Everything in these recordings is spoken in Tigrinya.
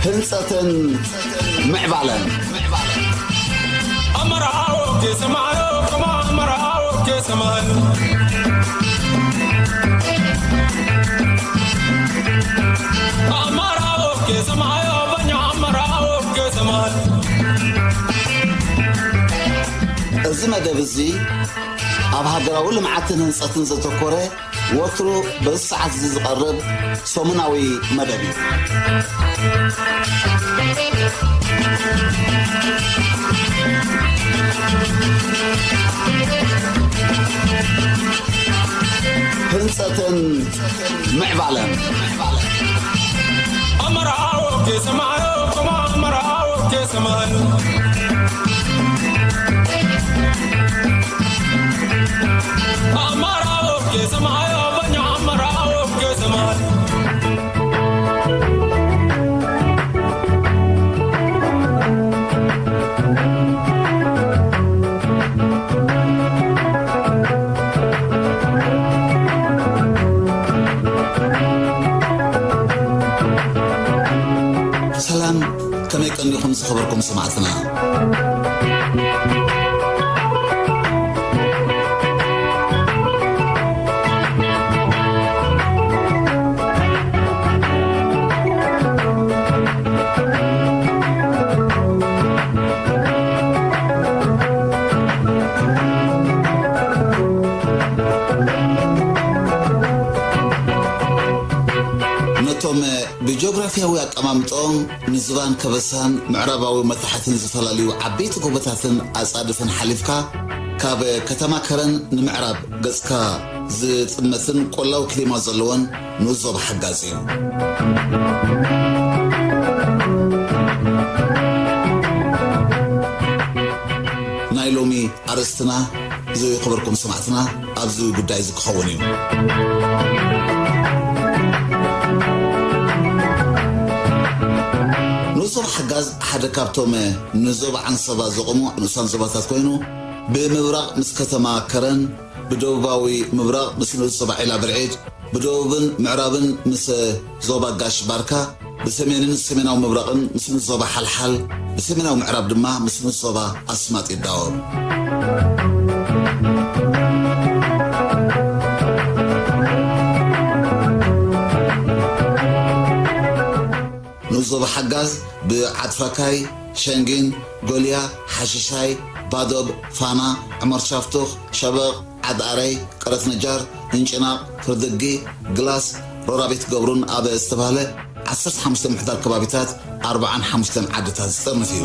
ህንጸትን ምዕባለን። ኣመራሃው ኬሰማዮ ከማ ኣመራሃው ኬሰማዮ ኣመራሃው ኬሰማዮ በኛ ኣመራሃው ኬሰማዮ። እዚ መደብ እዚ ኣብ ሃገራዊ ልምዓትን ህንጸትን ዘተኮረ፣ ወትሩ በዚ ሰዓት እዚ ዝቐርብ ሰሙናዊ መደብ እዩ። ህንጸትን ምዕባለን። ኣመራሃው ኬሰማዮ ከማ ኣመራሃው ኬሰማዮ ኣመራሃው ኬሰማዮ በኛ ኣመራሃው ኬሰማዮ። ሰላም፣ ከመይ ቀኒኹም ዝኸበርኩም ሰማዕትና? ነቶም ብጂኦግራፊያዊ ኣቀማምጦኦም ንዝባን ከበሳን ምዕራባዊ መታሕትን ዝፈላልዩ ዓበይቲ ጎቦታትን ኣጻድፍን ሓሊፍካ፣ ካብ ከተማ ከረን ንምዕራብ ገጽካ ዝጥመትን ቆላዊ ክሊማ ዘለዎን ንኡስ ዞባ ሓጋዝ እዩ። ናይ ሎሚ ኣርእስትና ዝኸበርኩም ሰማዕትና ኣብዚ ጉዳይ እዚ ክኸውን እዩ። ንኡስ ዞባ ሓጋዝ ሓደ ካብቶም ንዞባ ዓንሰባ ዘቖሙ ንኡሳን ዞባታት ኮይኑ፣ ብምብራቕ ምስ ከተማ ከረን፣ ብደቡባዊ ምብራቕ ምስ ንኡስ ዞባ ዒላ ብርዒድ፣ ብደቡብን ምዕራብን ምስ ዞባ ጋሽ ባርካ፣ ብሰሜንን ሰሜናዊ ምብራቕን ምስ ንኡስ ዞባ ሓልሓል፣ ብሰሜናዊ ምዕራብ ድማ ምስ ንኡስ ዞባ ኣስማጥ ይዳወብ። ንኡስ ዞባ ሓጋዝ ብዓድፋካይ፣ ሸንጊን፣ ጎልያ፣ ሓሽሻይ፣ ባዶብ፣ ፋና፣ ዕመር ቻፍቱኽ፣ ሸበቕ፣ ዓድ ኣረይ፣ ቀረት ነጃር፣ እንጭናቕ፣ ፍርድጊ፣ ግላስ፣ ሮራቤት ገብሩን ኣብ ዝተባህለ ዓሰርተ ሓሙሽተ ምሕዳር ከባቢታት ኣርብዓን ሓሙሽተን ዓድታት ዝጥርንፍ እዩ።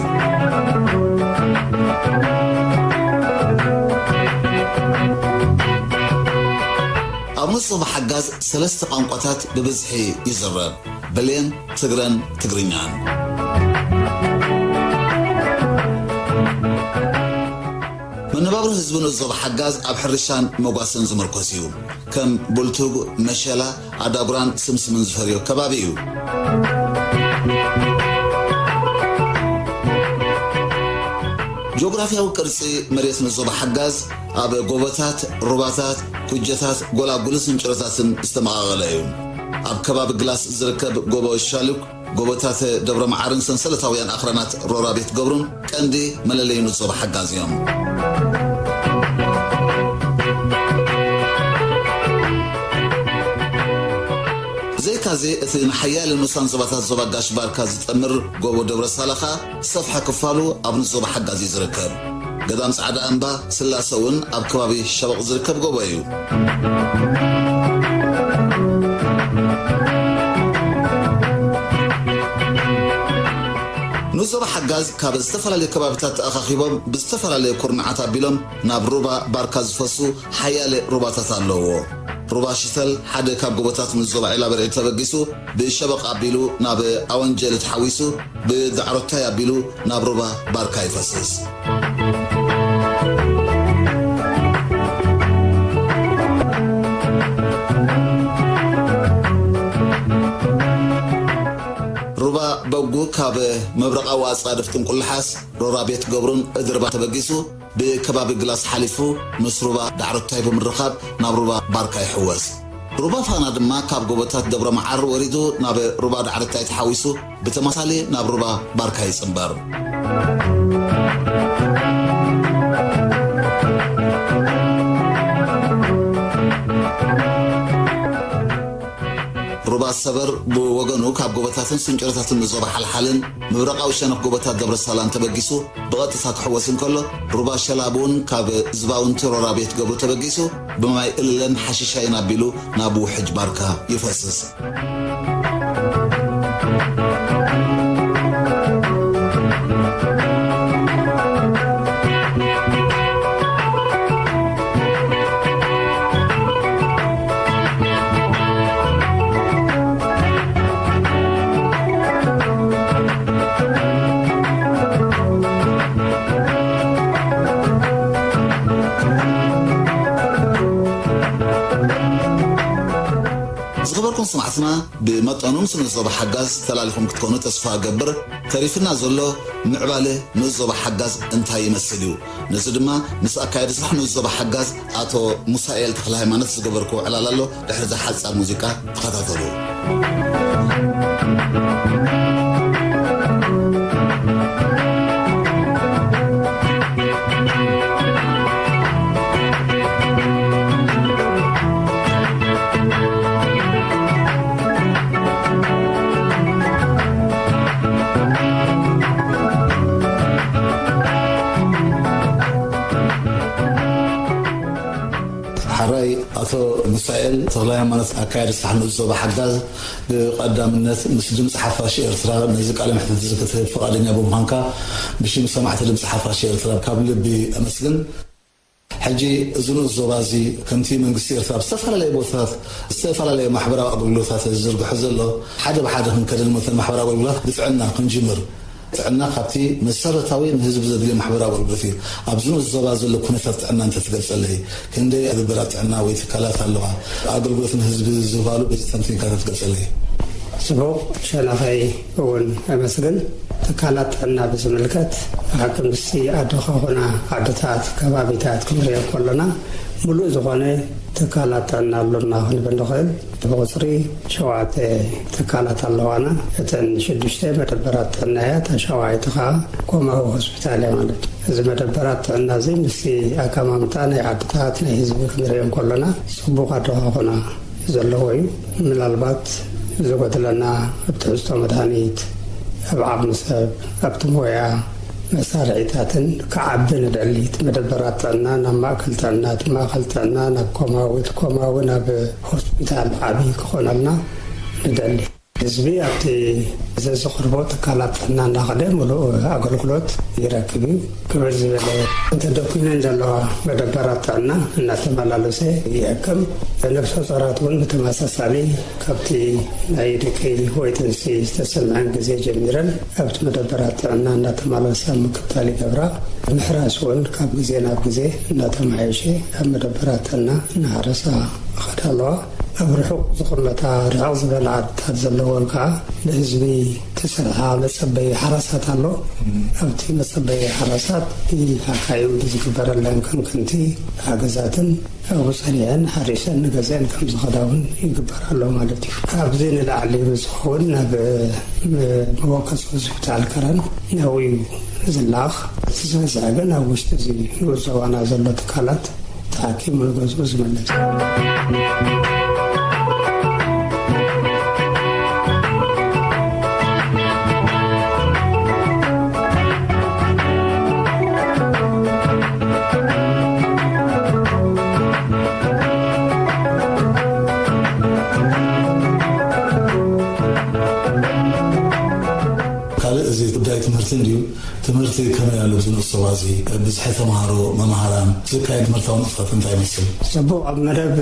ኣብ ንኡስ ዞባ ሓጋዝ ሰለስተ ቋንቋታት ብብዝሒ ይዝረብ። ብሌን፣ ትግረን ትግርኛን። መነባብሮ ህዝቢ ንኡስ ዞባ ሓጋዝ ኣብ ሕርሻን መጓሰን ዝምርኮስ እዩ። ከም ቡልቱግ፣ መሸላ፣ ኣዳጉራን ስምስምን ዝፈርዮ ከባቢ እዩ። ጂኦግራፊያዊ ቅርጺ መሬት ንኡስ ዞባ ሓጋዝ ኣብ ጎቦታት፣ ሩባታት፣ ኩጀታት፣ ጎላጉልን ስንጭሮታትን ዝተመቓቐለ እዩ። ኣብ ከባቢ ግላስ ዝርከብ ጎቦ ሻሉክ፣ ጎቦታት ደብረ መዓርን ሰንሰለታውያን ኣኽራናት ሮራቤት ገብሩን ቀንዲ መለለዪ ንኡስ ዞባ ሓጋዝ እዮም። ብዘይካዚ፣ እቲ ንሓያለ ንኡሳን ዞባታት ዞባ ጋሽ ባርካ ዝጠምር ጎቦ ደብረ ሳላ ኸኣ ሰፍሐ ክፋሉ ኣብ ንኡስ ዞባ ሓጋዝ እዩ ዝርከብ። ገዳም ጻዕዳ እምባ ስላሰ እውን ኣብ ከባቢ ሸበቕ ዝርከብ ጎቦ እዩ። ንኡስ ዞባ ሓጋዝ ካብ ዝተፈላለዩ ከባቢታት ተኣኻኺቦም ብዝተፈላለየ ኩርናዓት ኣቢሎም ናብ ሩባ ባርካ ዝፈሱ ሓያለ ሩባታት ኣለውዎ። ሩባ ሽተል ሓደ ካብ ጎቦታት ንኡስ ዞባ ዒላ በርዒድ ተበጊሱ ብሸበቕ ኣቢሉ ናብ ኣወንጀል ተሓዊሱ ብዳዕሮታይ ኣቢሉ ናብ ሩባ ባርካ ይፈስስ። ኦጉ ካብ መብረቓዊ ኣጻድፍ ጥንቁልሓስ ሮራ ቤት ገብሩን እድርባ ተበጊሱ ብከባቢ ግላስ ሓሊፉ ምስ ሩባ ዳዕሮታይ ብምርኻብ ናብ ሩባ ባርካ ይሕወስ። ሩባ ፋና ድማ ካብ ጎቦታት ደብረ መዓር ወሪዱ ናብ ሩባ ዳዕሮታይ ተሓዊሱ ብተመሳሳሊ ናብ ሩባ ባርካ ይጽንበር። ሩባ ሰበር ብወገኑ ካብ ጎቦታትን ስንጭሮታትን ምዞባ ሓልሓልን ምብራቓዊ ሸነኽ ጎቦታት ደብረ ሳላን ተበጊሱ ብቐጥታ ክሕወስ እንከሎ፣ ሩባ ሸላብ እውን ካብ ዝባውንቲ ሮራ ቤት ገብሩ ተበጊሱ ብማይ እልለን ሓሽሻይን ኣቢሉ ናብ ውሕጅ ባርካ ይፈስስ። ዝኸበርኩም ሰማዕትና፣ ብመጠኑ ምስ ንኡስ ዞባ ሓጋዝ ተላሊኹም ክትኮኑ ተስፋ እገብር። ተሪፍና ዘሎ ምዕባለ ንኡስ ዞባ ሓጋዝ እንታይ ይመስል እዩ? ነዚ ድማ ምስ ኣካያዲ ስራሕ ንኡስ ዞባ ሓጋዝ ኣቶ ሙሳኤል ተኽለ ሃይማኖት ዝገበርክዎ ዕላል ኣሎ። ድሕሪ እዛ ሓጻር ሙዚቃ ተኸታተሉ። ሓራይ ኣቶ ሚሳኤል ተኽለ ሃይማኖት፣ ኣካያዲ ስራሕ ንኡስ ዞባ ሓጋዝ፣ ብቐዳምነት ምስ ድምፂ ሓፋሽ ኤርትራ ነዚ ቃለ መሕትት እዚ ክትህብ ፈቓደኛ ብምዃንካ ብሽም ሰማዕቲ ድምፂ ሓፋሽ ኤርትራ ካብ ልቢ ኣመስግን። ሕጂ እዚ ንኡስ ዞባ እዚ ከምቲ መንግስቲ ኤርትራ ኣብ ዝተፈላለዩ ቦታታት ዝተፈላለዩ ማሕበራዊ ኣገልግሎታት ዝዝርግሖ ዘሎ፣ ሓደ ብሓደ ክንከደን መተን ማሕበራዊ ኣገልግሎታት ብጥዕና ክንጅምር። ጥዕና ካብቲ መሰረታዊ ንህዝቢ ዘድልዮ ማሕበራዊ ኣገልግሎት እዩ። ኣብዚ ንኡስ ዞባ ዘሎ ኩነታት ጥዕና እንተትገልጸለይ፣ ክንደይ መደበራት ጥዕና ወይ ትካላት ኣለዋ፣ ኣገልግሎት ንህዝቢ ዝባሉ በዚ ተንቲንካ እንተትገልጸለይ። ጽቡቕ፣ ሸነኸይ እውን ኣመስግን። ትካላት ጥዕና ብዝምልከት፣ ብሓቂ ምስቲ ኣድኻ ኾና ዓድታት፣ ከባቢታት ክንሪኦ ከሎና፣ ምሉእ ዝኾነ ትካላት ጥዕና ኣሎና ክንብል ንኽእል። ብቑጽሪ ሸውዓተ ትካላት ኣለዋና። እተን ሽዱሽተ መደበራት ጥዕና እያ፣ እታ ሻውዓይቲ ኸኣ ኮማዊ ሆስፒታል እያ ማለት እዩ። እዚ መደበራት ጥዕና እዚ ምስቲ ኣቀማምጣ ናይ ዓድታት ናይ ህዝቢ ክንሪኦ እንከሎና፣ ጽቡቕ ኣድኻ ኾና ዘለዎ እዩ። ምናልባት ዝጎድለና ኣብ ትሕዝቶ መድሃኒት፣ ኣብ ዓቕሚ ሰብ፣ ኣብቲ ሞያ መሳርሒታትን ክዓቢ ንደሊ። እቲ መደበራት ጥዕና ናብ ማእከል ጥዕና፣ እቲ ማእከል ጥዕና ናብ ኮማዊ፣ እቲ ኮማዊ ናብ ሆስፒታል ዓቢ ክኾነልና ንደሊ። ህዝቢ ኣብቲ ዘዘቕርቦ ትካላት ጥዕና እናኸደ ምሉእ ኣገልግሎት ይረክብ እዩ። ክብር ዝበለ እንተደኲነን ዘለዋ መደበራት ጥዕና እናተመላለሰ ይሕክም። ነፍሰ ጾራት እውን ብተመሳሳሊ ካብቲ ናይ ድቂ ወይ ጥንሲ ዝተሰምዐን ግዜ ጀሚረን ኣብቲ መደበራት ጥዕና እናተመላለሳ ምክትታል ይገብራ። ምሕራስ እውን ካብ ግዜ ናብ ግዜ እናተመሓየሸ ኣብ መደበራት ጥዕና እናሃረሳ ይኸዳ ኣለዋ። ኣብ ርሑቕ ዝቕመጣ ርሕቕ ዝበላ ዓድታት ዘለወን ከዓ ብህዝቢ ተሰርሓ መጸበዪ ሓራሳት ኣሎ። ኣብቲ መጸበዪ ሓራሳት ብኣካይኡ ብዝግበረለን ክንክንቲ ሓገዛትን ኣብኡ ጸኒዐን ሓሪሰን ንገዝአን ከም ዝኸዳ እውን ይግበር ኣሎ ማለት እዩ። ካብዚ ንላዕሊ ምስ ዝኸውን ናብ መወከሲ ሆስፒታል ከረን ናብኡ እዩ ዝላኽ። እቲ ዝበዝሐ ግን ኣብ ውሽጢ እዚ ንኡስ ዞባና ዘሎ ትካላት ተሓኪሙ ንገዝኡ ዝምለስ። ካልእ እዚ ጉዳይ ትምህርቲ እንድዩ። ትምህርቲ ከመይ ኣሎ? ኣብዚ ንኡስ ዞባ እዚ ብዝሒ ተምሃሮ፣ መምሃራን፣ ዝካየድ ትምህርታዊ ንጥፈት እንታይ ይመስል? ጽቡቕ፣ ኣብ መደብ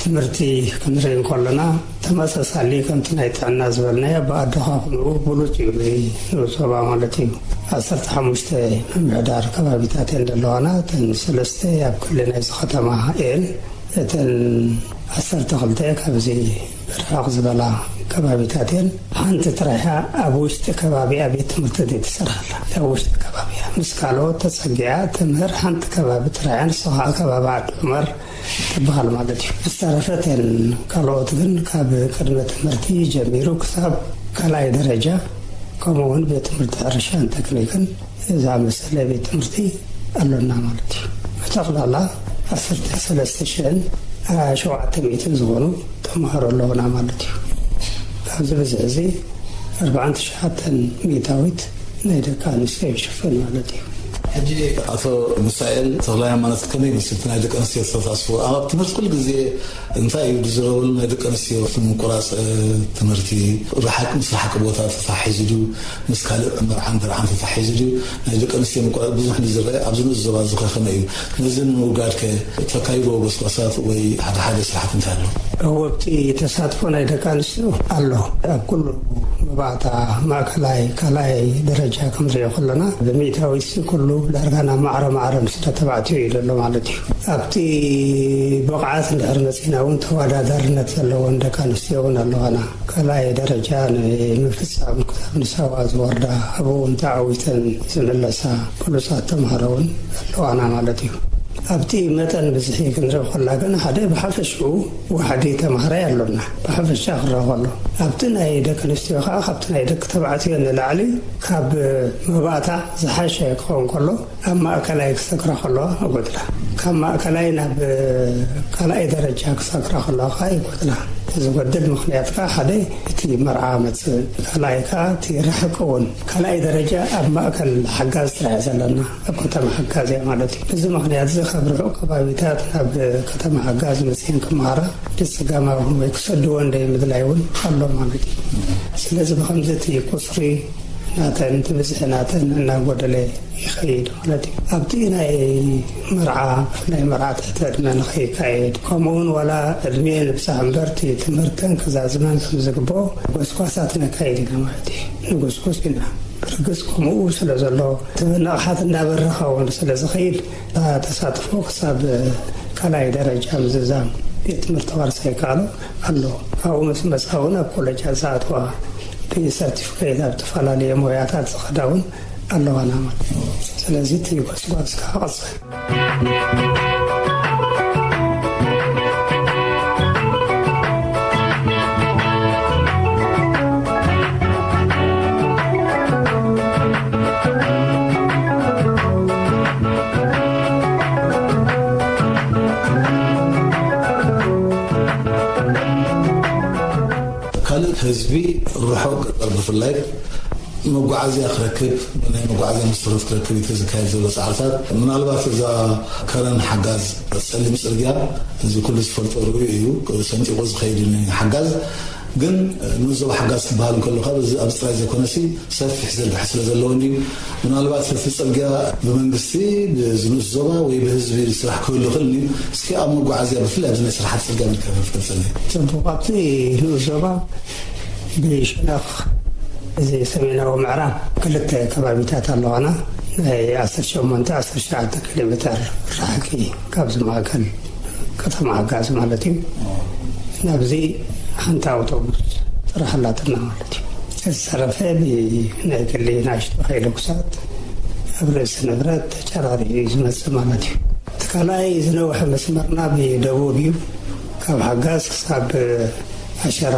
ትምህርቲ ክንርኢ እንከሎና፣ ተመሳሳሊ ከምቲ ናይ ጥዕና ዝበልናዮ፣ ብኣድኻ ክንኡ ብሉጽ እዩ፣ እዚ ንኡስ ዞባ ማለት እዩ። ዓሰርተ ሓሙሽተ ምምሕዳር ከባቢታት እየን ዘለዋና፣ እተን ሰለስተ ኣብ ክሊ ናይዚ ከተማ እየን። እተን ዓሰርተ ክልተ ካብዚ ርሕቕ ዝበላ ከባቢታት እየን። ሓንቲ ጥራይ እያ ኣብ ውሽጢ ከባቢኣ ቤት ትምህርቲ ዘይትሰርሓላ። ኣብ ውሽጢ ከባቢኣ ምስ ካልኦት ተጸጊዓ ትምህር ሓንቲ ከባቢ ጥራይ እያ። ንሳ ኸኣ ከባቢ ዓዲ ዑመር ትበሃል ማለት እዩ። ዝተረፈ እተን ካልኦት ግን ካብ ቅድመ ትምህርቲ ጀሚሩ ክሳብ ካልኣይ ደረጃ፣ ከምኡ እውን ቤት ትምህርቲ ሕርሻን ቴክኒክን ዝኣመሰለ ቤት ትምህርቲ ኣሎና ማለት እዩ። ብጠቕላላ ዓሰርተ ሰለስተ ሽሕን ሸውዓተ ሚእትን ዝኾኑ ተምሃሮ ኣለዉና ማለት እዩ። ካብዚ ብዝሒ እዚ ኣርባዓን ትሽዓተን ሚእታዊት ናይ ደቂ ኣንስትዮ ይሽፍን ማለት እዩ። ሕጂ ኣቶ ሚሳኤል ተኽለ ሃይማኖት፣ ከመይ ይመስል እቲ ናይ ደቂ ኣንስትዮ ተሳትፎ ኣብ ትምህርቲ? ኩሉ ግዜ እንታይ እዩ ዝረበሉ? ናይ ደቂ ኣንስትዮ ምቁራፅ ትምህርቲ፣ ርሓቅ፣ ምስ ርሓቅ ቦታ ተታሒዙ ድዩ? ምስ ካልእ መርዓን ደርዓን ተታሒዙ ድዩ? ናይ ደቂ ኣንስትዮ ምቁራፅ ብዙሕ ድዩ ዝረአ? ኣብዚ ንኡስ ዞባ እዚ ከ ከመይ እዩ? ነዚ ንምውጋድ ከ ተካይዶ ጎስጓሳት ወይ ሓደ ሓደ ስራሕቲ እንታይ ኣሎ? እወ፣ ኣብቲ ተሳትፎ ናይ ደቂ ኣንስትዮ ኣሎ። ኣብ ኩሉ መባእታ ማእከላይ፣ ካልኣይ ደረጃ ክንሪኦ ከለና፣ ብሚእታዊት ኩሉ ዳርጋ ናብ ማዕረ ማዕረ ምስ ተባዕትዮ እዩ ዘሎ ማለት እዩ። ኣብቲ ብቕዓት እንድሕር መጺና እውን ተወዳዳርነት ዘለወን ደቂ ኣንስትዮ እውን ኣለዋና። ካልኣይ ደረጃ ንምፍጻም ክሳብ ንሳዋ ዝወርዳ ኣብኡ እውን ተዓዊተን ዝምለሳ ብሉጻት ተምሃሮ እውን ኣለዋና ማለት እዩ። ኣብቲ መጠን ብዝሒ ክንርኢ ከላ ግን ሓደ ብሓፈሽኡ ዋሕዲ ተምሃራይ ኣሎና። ብሓፈሻ ክረአ ከሎ፣ ኣብቲ ናይ ደቂ ኣንስትዮ ከኣ ካብቲ ናይ ደቂ ተባዕትዮ ንላዕሊ ካብ መባእታ ዝሓሸ ክኸውን ከሎ፣ ኣብ ማእከላይ ክሰግራ ከለዋ ይጎድላ። ካብ ማእከላይ ናብ ካልኣይ ደረጃ ክሰግራ ከለዋ ከኣ ይጎድላ። እቲ ዝጎድል ምኽንያት ከኣ ሓደ እቲ መርዓ መጽእ፣ ካልኣይ ከኣ እቲ ርሕቂ እውን። ካልኣይ ደረጃ ኣብ ማእከል ሓጋዝ ጥራሕ ዘለና፣ ኣብ ከተማ ሓጋዝ እያ ማለት እዩ። በዚ ምኽንያት እዚ ካብ ርሑቕ ከባቢታት ናብ ከተማ ሓጋዝ መጺኤን ክመሃራ ድጽጋማ እውን ወይ ክሰድወን ደይ ምድላይ እውን ኣሎ ማለት እዩ። ስለዚ ብኸምዚ እቲ ቁጽሪ ናተን፣ እቲ ብዝሒ ናተን እናጎደለ ይኸይድ ማለት እዩ። ኣብቲ ናይ መርዓ፣ ብፍላይ መርዓ ትሕቲ ዕድመ ንኸይካየድ፣ ከምኡውን ዋላ ዕድሜ ንብጻሕ እምበር እቲ ትምህርተን ክዛዝመን ከም ዝግብኦ ጎስጓሳት ነካይድ ኢና ማለት እዩ። ንጉስጉስ ኢና። ብርግጽ ከምኡ ስለ ዘሎ፣ እቲ ንቕሓት እንዳበረኸ እውን ስለ ዝኸይድ፣ እታ ተሳትፎ ክሳብ ካልኣይ ደረጃ ምዝዛም ቤት ትምህርቲ ዋርሳይ ከኣሎ ኣሎ። ካብኡ ምስ መጻ እውን ኣብ ኮለጃት ዝኣትዋ፣ ብሰርቲፊኬት ኣብ ዝተፈላለየ ሞያታት ዝኸዳ እውን ኣለዋና ማለት እዩ። ስለዚ እቲ ጎስጓስ ከዓ ቀጽል። ካልእ ህዝቢ ርሑቕ ገጠር ብፍላይ መጓዓዝያ ክረክብ፣ ናይ መጓዓዝያ መሰረት ክረክብ እዩ ዝካየድ ዘሎ ጻዕርታት። ምናልባት እዛ ከረን ሓጋዝ፣ ጸሊም ጽርግያ፣ እዚ ኩሉ ዝፈልጦ ርኡይ እዩ፣ ሰንጢቑ ዝኸይድ ሓጋዝ። ግን ንኡስ ዞባ ሓጋዝ ክበሃል እንከሎ፣ ካብ እዚ ኣብዚ ጥራይ ዘይኮነሲ፣ ሰፊሕ ዝርግሐ ስለ ዘለዎ እንድዩ። ምናልባት እቲ ጽርግያ ብመንግስቲ፣ ብዚ ንኡስ ዞባ ወይ ብህዝቢ ስራሕ ክህሉ ይኽእል እንድዩ። እስኪ ኣብ መጓዓዝያ፣ ብፍላይ ኣብዚ ናይ ስራሓት ጽርግያ ንከ-፣ ንፈልጠለይ። ጽቡቕ፣ ኣብቲ ንኡስ ዞባ ብሸነኽ እዚ ሰሜናዊ ምዕራብ ክልተ ከባቢታት ኣለዋና። ናይ ዓሰርተ ሸሞንተ፣ ዓሰርተ ትሽዓተ ኪሎ ሜተር ርሕቂ ካብዚ ማእከል ከተማ ሓጋዝ ማለት እዩ። ናብዚ ሓንቲ ኣውቶቡስ ጥራሕ ኣላትና ማለት እዩ። ዝተረፈ ብናይ ግሊ ናሽቶ ሃይሉክሳት ኣብ ርእሲ ንብረት ተጨራሪዑ እዩ ዝመጽእ ማለት እዩ። እቲ ካልኣይ ዝነውሐ መስመርና ብደቡብ እዩ። ካብ ሓጋዝ ክሳብ ኣሸራ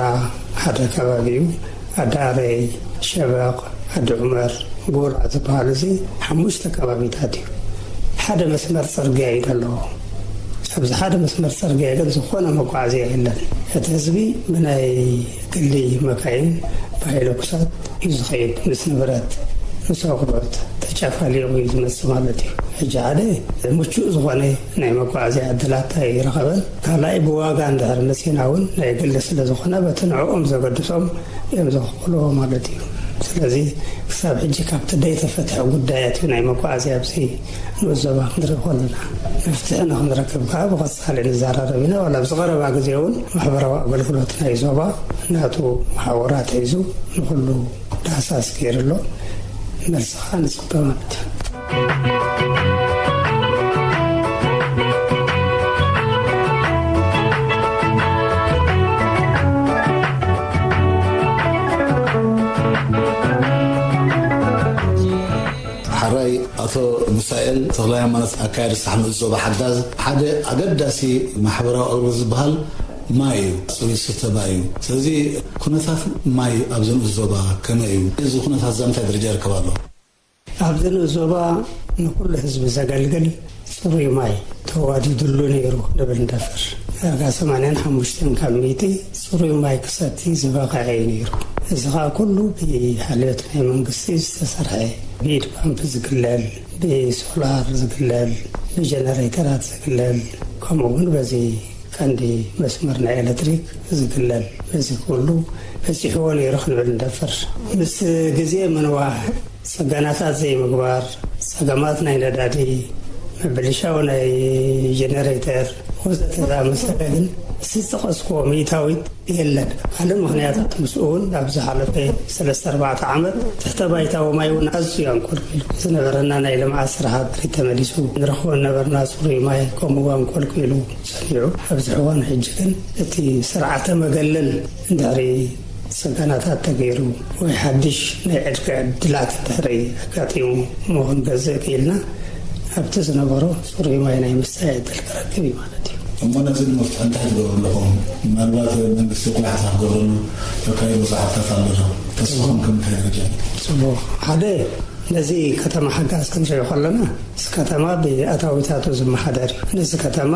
ሓደ ከባቢ እዩ። ኣዳረይ፣ ሸበቕ፣ ዓዲ ዑመር፣ ጎራ ዝበሃሉ እዚ ሓሙሽተ ከባቢታት እዩ። ሓደ መስመር ጽርግያ እዩ ዘለዎ። ኣብዚ ሓደ መስመር ጽርግያ ግን ዝኾነ መጓዓዝያ የለን። እቲ ህዝቢ ብናይ ግሊ መካይን ብሃይለኩሳት እዩ ዝኸይድ፣ ምስ ንብረት፣ ምስ ኣቑሑት ተጨፋሊቑ እዩ ዝመጽእ ማለት እዩ። ሕጂ ሓደ ምቹእ ዝኾነ ናይ መጓዓዝያ ዕድላት ኣይረኸበን። ካልኣይ ብዋጋ እንድሕር መጺና እውን ናይ ግሊ ስለ ዝኾነ በቲ ንዕኦም ዘገድሶም እዮም ዘኽፍልዎ ማለት እዩ። ስለዚ ክሳብ ሕጂ ካብቲ ደይተፈትሐ ጉዳያት እዩ ናይ መጓዓዝያ ኣብዚ ንኡስ ዞባ ክንርኢ ከለና። መፍትሒ ንክንረክብ ከዓ ብቐጻሊ ንዘራረብ ኢና። ዋላ ኣብዚ ቀረባ ግዜ እውን ማሕበራዊ ኣገልግሎት ናይ ዞባ ናቱ መሓውራት ሒዙ ንኹሉ ዳህሳስ ገይሩ ኣሎ። መልሲ ከዓ ንጽበ ማለት እዩ። ኣቶ ሙሳኤል ተኽለ ሃይማኖት፣ ኣካያዲ ስራሕ ንኡስ ዞባ ሓጋዝ፣ ሓደ ኣገዳሲ ማሕበራዊ ኣገልግሎት ዝበሃል ማይ እዩ፣ ፅሩይ ዝስተ ማይ እዩ። ስለዚ ኩነታት ማይ ኣብዚ ንኡስ ዞባ ከመይ እዩ? እዚ ኩነታት እዛ እንታይ ደረጃ ይርከብ ኣሎ? ኣብዚ ንኡስ ዞባ ንኩሉ ህዝቢ ዘገልግል ፅሩይ ማይ ተዋዲድሉ ነይሩ ንብል ንደፍር። ዳርጋ ሰማንያን ሓሙሽተን ካብ ሚእቲ ፅሩይ ማይ ክሰቲ ዝበቕዐ እዩ ነይሩ። እዚ ኸኣ ኩሉ ብሃልዮት ናይ መንግስቲ ዝተሰርሐ፣ ብኢድ ፓምፕ ዝግለል፣ ብሶላር ዝግለል፣ ብጀነሬተራት ዝግለል፣ ከምኡ እውን በዚ ቀንዲ መስመር ናይ ኤሌክትሪክ ዝግለል፣ በዚ ኩሉ በፂሕዎ ነይሩ ክንብል ንደፍር። ምስ ግዜ ምንዋሕ፣ ጽገናታት ዘይምግባር፣ ጸገማት ናይ ነዳዲ፣ ምብልሻው ናይ ጀነሬተር ወዘተ ዝኣመሰለ ግን፣ እዚ ዝጠቐስክዎ ሚእታዊት የለን። ካልእ ምኽንያታት ምስኡ እውን ኣብ ዝሓለፈ ሰለስተ ኣርባዕተ ዓመት ትሕተ ባይታዊ ማይ እውን ኣዝዩ ኣንኮልኪሉ ዝነበረና ናይ ልምዓት ስራሓት ድሕሪት ተመሊሱ ንረኽቦ ዝነበርና ጽሩይ ማይ ከምኡ ኣንኮልኪሉ ጸኒሑ። ኣብዚ ሕዋን ሕጂ ግን እቲ ስርዓተ መገለል እንድሕሪ ጽገናታት ተገይሩ ወይ ሓድሽ ናይ ዕድጊ ዕድላት እንድሕሪ ኣጋጢሙ እሞ ክንገዝእ ክኢልና ኣብቲ ዝነበሮ ጽሩይ ማይ ናይ ምስታይ ዕድል ክረክብ እዩ ማለት እዩ። እሞ ነዚ ንምፍታሕ እንታይ ትገብሩ ኣለኹም? ምናልባት መንግስቲ ቆላሕታ ክገብረሉ ተካይዶ ጻዕርታት ኣሎ ዶ? ተስፋኹም ከም እንታይ ደረጃ እዩ? ጽቡቕ። ሓደ ነዚ ከተማ ሓጋዝ ክንሪኦ ከለና፣ እዚ ከተማ ብኣታዊታቱ ዝመሓደር እዩ። ነዚ ከተማ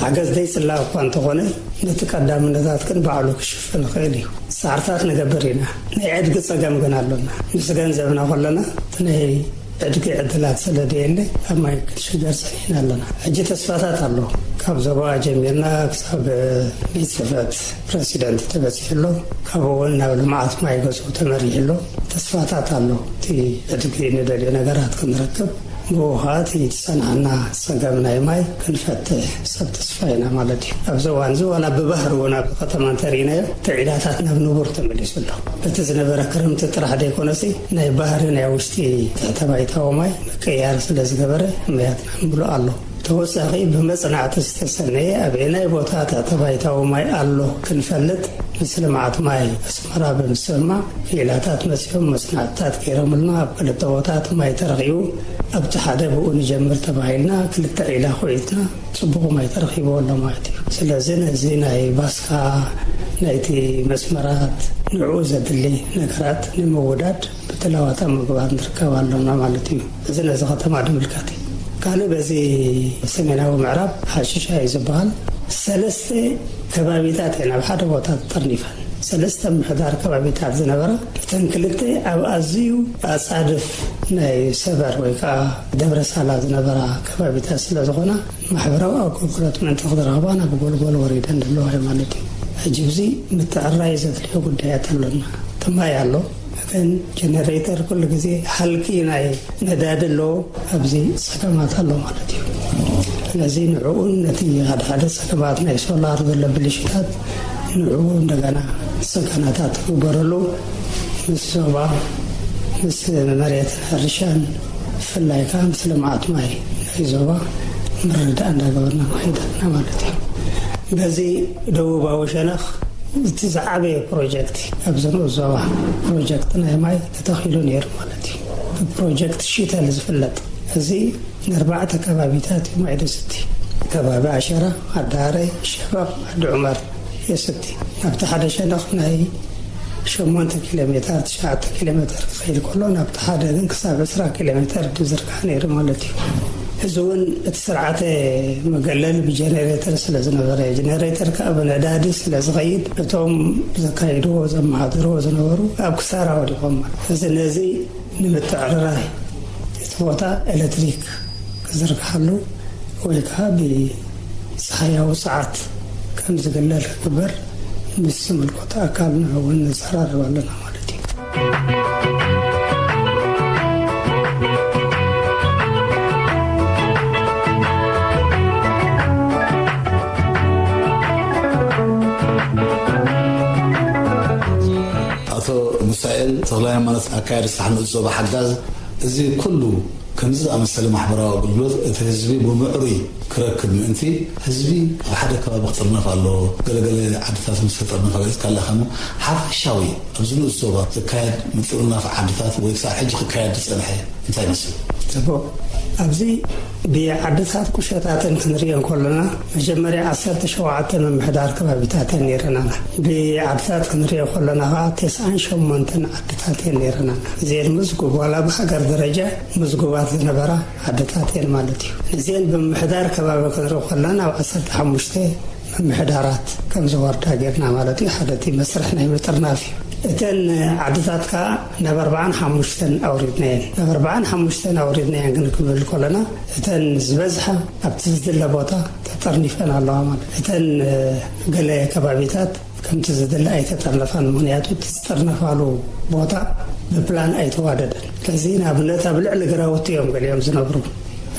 ሓገዝ ዘይጽላእ እኳ እንተኾነ፣ ነቲ ቀዳምነታት ግን ባዕሉ ክሽፍን ይኽእል እዩ። ጻዕርታት ንገብር ኢና። ናይ ዕድጊ ጸገም ግን ኣሎና። ምስ ገንዘብና ከለና፣ እቲ ናይ ዕድጊ ዕድላት ስለ ደየለ፣ ኣብ ማይ ክንሽገር ጸኒሕና ኣለና። ሕጂ ተስፋታት ኣሎ። ካብ ዞባ ጀሚርና ክሳብ ቤት ጽሕፈት ፕረሲደንት ተበጺሑ ኣሎ። ካብኡ እውን ናብ ልምዓት ማይ ገዝኡ ተመሪሑ ኣሎ። ተስፋታት ኣሎ። እቲ ዕድጊ ንደልዮ ነገራት ክንረክብ፣ ብኡ ኸዓ እቲ ዝጸንሓና ጸገም ናይ ማይ ክንፈትሕ ሰብ ተስፋ ኢና ማለት እዩ። ኣብዚ እዋን እዚ ዋላ ብባህሪ እውን ኣብ ከተማ እንተርኢናዮ፣ እቲ ዒላታት ናብ ንቡር ተመሊሱ ኣሎ። በቲ ዝነበረ ክረምቲ ጥራሕ ዘይኮነሲ፣ ናይ ባህሪ ናይ ውሽጢ ትሕተ ባይታዊ ማይ ምቅይያር ስለ ዝገበረ፣ ማያትና ምሉእ ኣሎ። ተወሳኺ ብመጽናዕቲ ዝተሰነየ ኣበየናይ ቦታ ትሕተ ባይታዊ ማይ ኣሎ ክንፈልጥ ምስ ልምዓት ማይ ኣስመራ ብምስምማዕ ክኢላታት መጺኦም መጽናዕትታት ገይሮምልና ኣብ ክልተ ቦታት ማይ ተረኺቡ ኣብቲ ሓደ ብኡ ንጀምር ተባሂልና ክልተ ዒላ ኮይትና ጽቡቕ ማይ ተረኺቡ ኣሎ ማለት እዩ። ስለዚ ነዚ ናይ ባስካ ናይቲ መስመራት ንዕኡ ዘድሊ ነገራት ንምውዳድ ብትላዋታ ምግባር ንርከብ ኣሎና ማለት እዩ። እዚ ነዚ ከተማ ድምልከት እዩ። ካልእ በዚ ሰሜናዊ ምዕራብ ሓሽሻ እዩ ዝበሃል። ሰለስተ ከባቢታት እየን ኣብ ሓደ ቦታ ተጠርኒፈን። ሰለስተ ምሕዳር ከባቢታት ዝነበራ እተን ክልተ ኣብ ኣዝዩ ኣጻድፍ ናይ ሰበር ወይ ከዓ ደብረ ሳላ ዝነበራ ከባቢታት ስለ ዝኾና ማሕበራዊ ኣገልግሎት ምእንቲ ክትረኽባ ናብ ጎልጎል ወሪደን ዘለዋ እዩ ማለት እዩ። ሕጂ እዚ ምትዕራይ ዘድልዮ ጉዳያት ኣሎና። እቲ ማይ ኣሎ፣ ግን ጀነሬተር ኩሉ ግዜ ሃልኪ ናይ ነዳዲ ኣለዎ። ኣብዚ ጸገማት ኣሎ ማለት እዩ። ስለዚ ንዕኡን ነቲ ሓደ ሓደ ጸገማት ናይ ሶላር ዘሎ ብልሽታት ንዕኡ እንደገና ጽገናታት ክግበረሉ ምስ ዞባ፣ ምስ መሬትን ሕርሻን ብፍላይ ከኣ ምስ ልምዓት ማይ ናይ ዞባ ምርድዳእ እንዳገበርና ንኸይድ ኣለና ማለት እዩ። በዚ ደቡባዊ ሸነኽ እቲ ዝዓበየ ፕሮጀክት ኣብዚ ንኡስ ዞባ ፕሮጀክት ናይ ማይ ተተኺሉ ነይሩ ማለት እዩ። ብፕሮጀክት ሺተል ዝፍለጥ እዚ ንኣርባዕተ ከባቢታት እዩ ማይ ደስቲ። ከባቢ ኣሸራ፣ ዓዲ ሃረይ፣ ሸበቕ፣ ዓዲ ዑመር የስቲ። ናብቲ ሓደ ሸነኽ ናይ ሸሞንተ ኪሎ ሜተር፣ ትሽዓተ ኪሎ ሜተር ክኸይድ ከሎ፣ ናብቲ ሓደ ግን ክሳብ ዕስራ ኪሎ ሜተር ዝዝርጋሕ ነይሩ ማለት እዩ። እዚ እውን እቲ ስርዓተ መገለል ብጀነሬተር ስለ ዝነበረ፣ ጀነሬተር ከዓ ብነዳዲ ስለ ዝኸይድ፣ እቶም ዘካይድዎ፣ ዘመሓድርዎ ዝነበሩ ኣብ ክሳራ ወዲቖም ማለት እዩ። እዚ ነዚ ንምትዕርራይ እቲ ቦታ ኤሌክትሪክ ክዝርግሓሉ ወይ ከዓ ብፀሓያዊ ሰዓት ከም ዝግለል ክግበር ምስ ዝምልከቶ ኣካል ንዕኡ እውን ንዘራረብ ኣለና ማለት እዩ። ኣቶ ሙሳኤል ተኽለ ሃይማኖት፣ ኣካያዲ ስራሕ ንኡስ ዞባ ሓጋዝ፣ እዚ ኩሉ ከምዚ ዝኣመሰለ ማሕበራዊ ኣገልግሎት እቲ ህዝቢ ብምዕሩይ ክረክብ ምእንቲ፣ ህዝቢ ኣብ ሓደ ከባቢ ክጥርነፍ ኣለዎ። ገለገለ ዓድታት ምስ ተጠርነፋ ገሊጽካ ኣለኻ እሞ፣ ሓፈሻዊ ኣብዚ ንኡስ ዞባ ዝካየድ ምጥርናፍ ዓድታት ወይ ክሳብ ሕጂ ክካየድ ዝጸንሐ እንታይ ይመስል? ጽቡቕ። ኣብዚ ብዓድታት ቁሸታትን ክንሪኦ እንከሎና፣ መጀመርያ ዓሰርተ ሸውዓተ ምምሕዳር ከባቢታት እየን ነይረናና። ብዓድታት ክንሪኦ ከሎና ኸዓ፣ ተስዓን ሸሞንተን ዓድታት እየን ነይረናና። እዚአን ምዝጉብ፣ ዋላ ብሃገር ደረጃ ምዝጉባት ዝነበራ ዓድታት እየን ማለት እዩ። እዚአን ብምምሕዳር ከባቢ ክንርኢ ከለና፣ ኣብ ዓሰርተ ሓሙሽተ ምምሕዳራት ከም ዝወርዳ ጌርና ማለት እዩ። ሓደ እቲ መስርሕ ናይ ምጥርናፍ እዩ። እተን ዓድታት ከኣ ናብ ኣርባዓን ሓሙሽተን ኣውሪድናየን። ናብ ኣርባዓን ሓሙሽተን ኣውሪድናየን ግን ክብል ከለና፣ እተን ዝበዝሓ ኣብቲ ዝድለ ቦታ ተጠርኒፈን ኣለዋ ማለት እዩ። እተን ገለ ከባቢታት ከምቲ ዝድለ ኣይተጠርነፋን፣ ምኽንያቱ እቲ ዝጠርነፋሉ ቦታ ብፕላን ኣይተዋደደን። ስለዚ ንኣብነት ኣብ ልዕሊ ግራውቲ እዮም ገሊኦም ዝነብሩ፣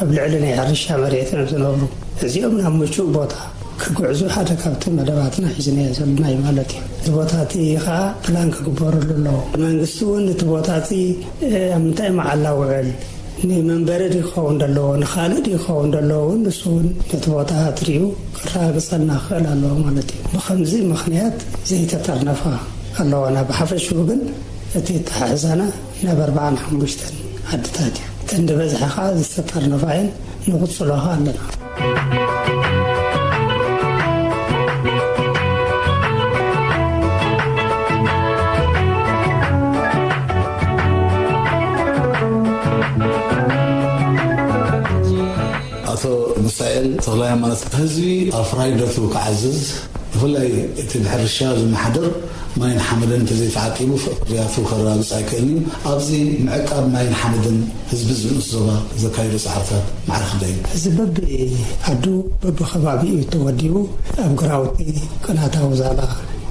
ኣብ ልዕሊ ናይ ሕርሻ መሬት እዮም ዝነብሩ። እዚኦም ናብ ምቹእ ቦታ ክጉዕዙ ሓደ ካብቲ መደባትና ሒዝናዮ ዘለና እዩ ማለት እዩ። እዚ ቦታ እቲ ኸዓ ፕላን ክግበረሉ ኣለዎ። መንግስቲ እውን እቲ ቦታ እቲ፣ እ፣ ኣብ ምንታይ መዓላ ውዕል፣ ንመንበሪ ድዩ ክኸውን ዘለዎ፣ ንኻልእ ድዩ ክኸውን ዘለዎ፣ እውን ንሱ እውን ነቲ ቦታ ኣትሪኡ ክረጋግጸልና ክኽእል ኣለዎ ማለት እዩ። ብኸምዚ ምኽንያት ዘይተጠርነፋ ኣለዋና። ብሓፈሽኡ ግን እቲ ኣተሓሕዛና ናብ ኣርባዓን ሓሙሽተን ዓድታት እዩ። እተን ዝበዝሓ ኸዓ ዝተጠርነፋ እየን፣ ንቕጽሎ ኸዓ ኣለና። ኣቶ ሚሳኤል ተኽላይ፣ ማለት ህዝቢ ኣፍራይነቱ ክዓዝዝ፣ ብፍላይ እቲ ብሕርሻ ዝመሓደር ማይን ሓመድን እንተዘይተዓቂቡ ፍርያቱ ከረጋግጽ ኣይክእልን እዩ። ኣብዚ ምዕቃብ ማይን ሓመድን ህዝቢ ዝንኡስ ዞባ ዘካይዶ ጻዕርታት ማዕረ ክንደይ እዩ? እዚ በብዓዱ በብኸባቢኡ እዩ ተወዲቡ። ኣብ ግራውቲ ቅናታዊ ዛላ፣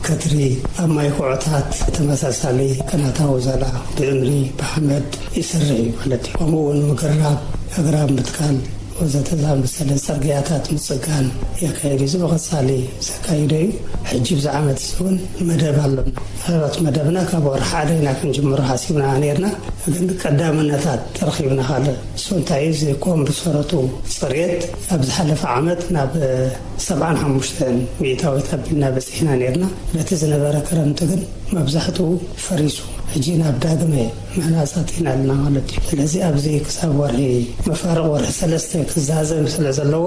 ከትሪ፣ ኣብ ማይ ኩዖታት ተመሳሳሊ ቅናታዊ ዛላ ብእምኒ ብሓመድ ይሰርሕ እዩ ማለት እዩ። ከምኡ እውን ምግራብ ኣግራብ ምትካል ወዘተ ዝኣመሰለ ጽርግያታት ምጽጋን የካይድ እዩ። እዚ ብቐጻሊ ዘካይዶ እዩ። ሕጂ ብዚ ዓመት እዚ እውን መደብ ኣሎና። ምናልባት መደብና ካብ ወርሒ ሓደ ኢና ክንጅምሮ ሓሲብና ነይርና፣ ግን ቀዳምነታት ተረኺብና። ካልእ እሱ እንታይ እዩ? እዚ ኮም ብሰረቱ ጽሬት ኣብ ዝሓለፈ ዓመት ናብ ሰብዓን ሓሙሽተን ሚእታዊት ኣቢልና በጺሕና ነይርና። በቲ ዝነበረ ክረምቲ ግን መብዛሕትኡ ፈሪሱ። ሕጂ ናብ ዳግመ ምህናጻ ኣቲና ኣለና ማለት እዩ። ስለዚ ኣብዚ ክሳብ ወርሒ መፋርቕ ወርሒ ሰለስተ ክዛዘም ስለ ዘለዎ፣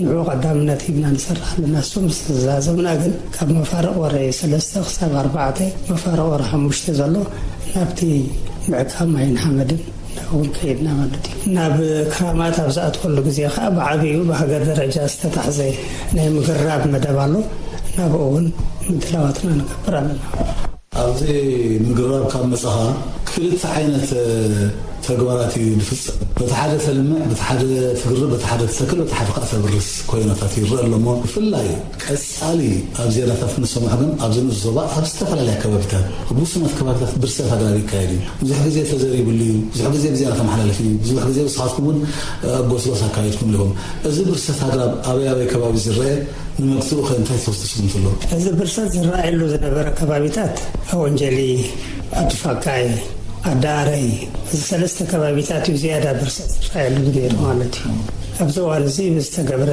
ንዑ ቀዳምነት ሂብና ንሰርሕ ኣለና። እሱ ምስ ተዛዘምና ግን ካብ መፋርቕ ወርሒ ሰለስተ ክሳብ ኣርባዕተ፣ መፋርቕ ወርሒ ሓሙሽተ ዘሎ ናብቲ ምዕቃብ ማይን ሓመድን ናብኡ ከይድና ማለት እዩ። ናብ ክራማት ኣብ ዝኣትወሉ ግዜ ኸዓ ብዓብዩ ብሃገር ደረጃ ዝተታሕዘ ናይ ምግራብ መደብ ኣሎ። ናብኡ እውን ምድላዋትና ንገብር ኣለና። ኣብዚ ምግራብ ካብ መጻኻ ክልተ ዓይነት፣ እ፣ ተግባራት እዩ ዝፍጸም። በቲ ሓደ ተልምዕ፣ በቲ ሓደ ትግርብ፣ በቲ ሓደ ትተክል፣ በቲ ሓደ ከኣ ተብርስ ኮይነታት ይረአ ኣሎ እሞ፣ ብፍላይ ቀጻሊ ኣብ ዜናታት እንሰምዖ ግን ኣብዚ ንኡስ ዞባ ኣብ ዝተፈላለያ ከባቢታት፣ ኣብ ውሱናት ከባቢታት ብርሰት ኣግራብ ይካየድ እዩ። ብዙሕ ግዜ ተዘሪብሉ እዩ፣ ብዙሕ ግዜ ብዜና ተመሓላልፍ እዩ፣ ብዙሕ ግዜ ንስኻትኩም እውን፣ እ፣ ጎስጓስ ኣካይድኩም ኣለኹም። እዚ ብርሰት ኣግራብ ኣበይ ኣበይ ከባቢ ዝረአ፣ ንመግትኡ ከ እንታይ ተወስደ ስጉምቲ ኣሎ? እዚ ብርሰት ዝረኣየሉ ዝነበረ ከባቢታት ኣወንጀሊ፣ ዓዲ ፋቃይ፣ ዓዲ ኣረይ፣ እዚ ሰለስተ ከባቢታት እዩ ዝያዳ ብርሰት ዝረኣየሉ ነይሩ ማለት እዩ። ኣብዚ እዋን እዚ ብዝተገብረ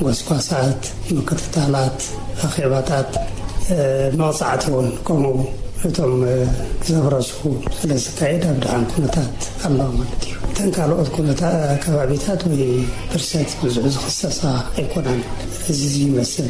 ጎስጓሳት፣ ምክትታላት፣ ኣኼባታት፣ እ፣ መቕጻዕቲ እውን ከምኡ እቶም፣ እ፣ ዘብረሱ ስለ ዝካየድ ኣብ ደሓን ኩነታት ኣለዋ ማለት እዩ። እተን ካልኦት ኩነታ-፣ ከባቢታት ወይ ብርሰት ብዙሕ ዝኽሰሳ ኣይኮናን። እዚ ይመስል።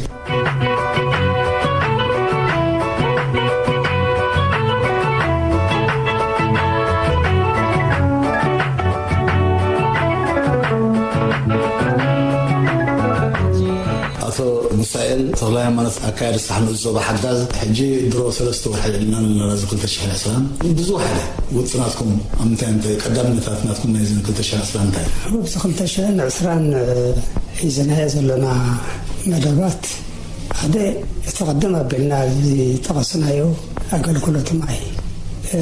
ኣቶ ሚሳኤል ተኽለሃይማኖት፣ ኣካያዲ ስራሕ ንኡስ ዞባ ሓጋዝ፣ ሕጂ ድሮ ሰለስተ ወርሒ ኢልና ኣለና፣ እዚ ክልተ ሽሕን ዕስራን። ብዝወሓደ ውጥናትኩም ኣብ ምንታይ፣ ምንታይ ቀዳምነታት ናትኩም ናይዚ ክልተ ሽሕን ዕስራን እንታይ? ኣብዚ ክልተ ሽሕን ዕስራን ሒዝናዮ ዘለና መደባት፣ ሓደ፣ እቲ ቅድም ኣቢልና ዝጠቐስናዮ ኣገልግሎት ማይ፣ እ፣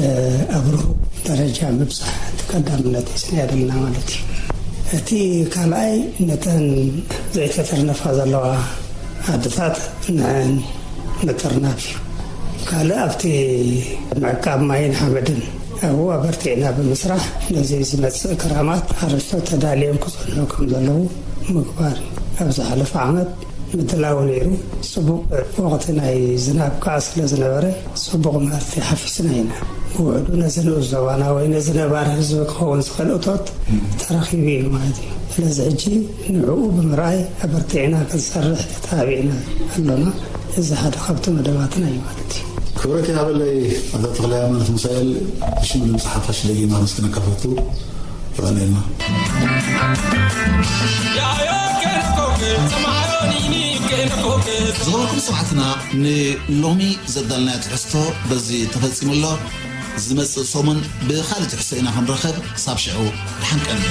ኣብ ርሁቕ ደረጃ ምብጻሕ እቲ ቀዳምነት ሒዝናዮ ዘለና ማለት እዩ። እቲ ካልኣይ፣ ነተን ዘይተጠርነፋ ዘለዋ ዓድታት ንዐን ምጥርናፍ እዩ። ካልእ ኣብቲ ምዕቃብ ማይን ሓመድን ኣብኡ ኣበርቲዕና ብምስራሕ ነዚ ዝመጽእ ክራማት ሓረስቶት ተዳልዮም ክጸንሑ ከም ዘለዉ ምግባር እዩ። ኣብ ዝሓለፈ ዓመት ምድላው ነይሩ። ጽቡቕ ወቕቲ ናይ ዝናብ ከኣ ስለ ዝነበረ፣ ጽቡቕ ምህርቲ ሓፊስና ኢና። ብውሕዱ ነዚ ንኡስ ዞባና ወይ ነዚ ነባሪ ህዝቢ ክኸውን ዝኽእል እቶት ተረኺቡ እዩ ማለት እዩ። ስለዚ ሕጂ ንዕኡ ብምርኣይ ኣበርቲዕና ክንሰርሕ ተተባቢዕና ኣሎና። እዚ ሓደ ካብቲ መደባትና እዩ ማለት እዩ። ክብረት ይሃበለይ ኣቶ ተኽለ ሃይማኖት ሚሳኤል፣ ብሽም ድምፂ ሓፋሽ ደጊምና ከመስግነካ ፈቱ። የቐንየልና። ዝኸበርኩም ሰማዕትና፣ ንሎሚ ዘዳልናዮ ትሕዝቶ በዚ ተፈጺሙ ኣሎ። ዝመጽእ ሰሙን ብኻልእ ትሕዝቶ ኢና ክንራኸብ። ክሳብ ሽዑ ደሓን ቀንዩ።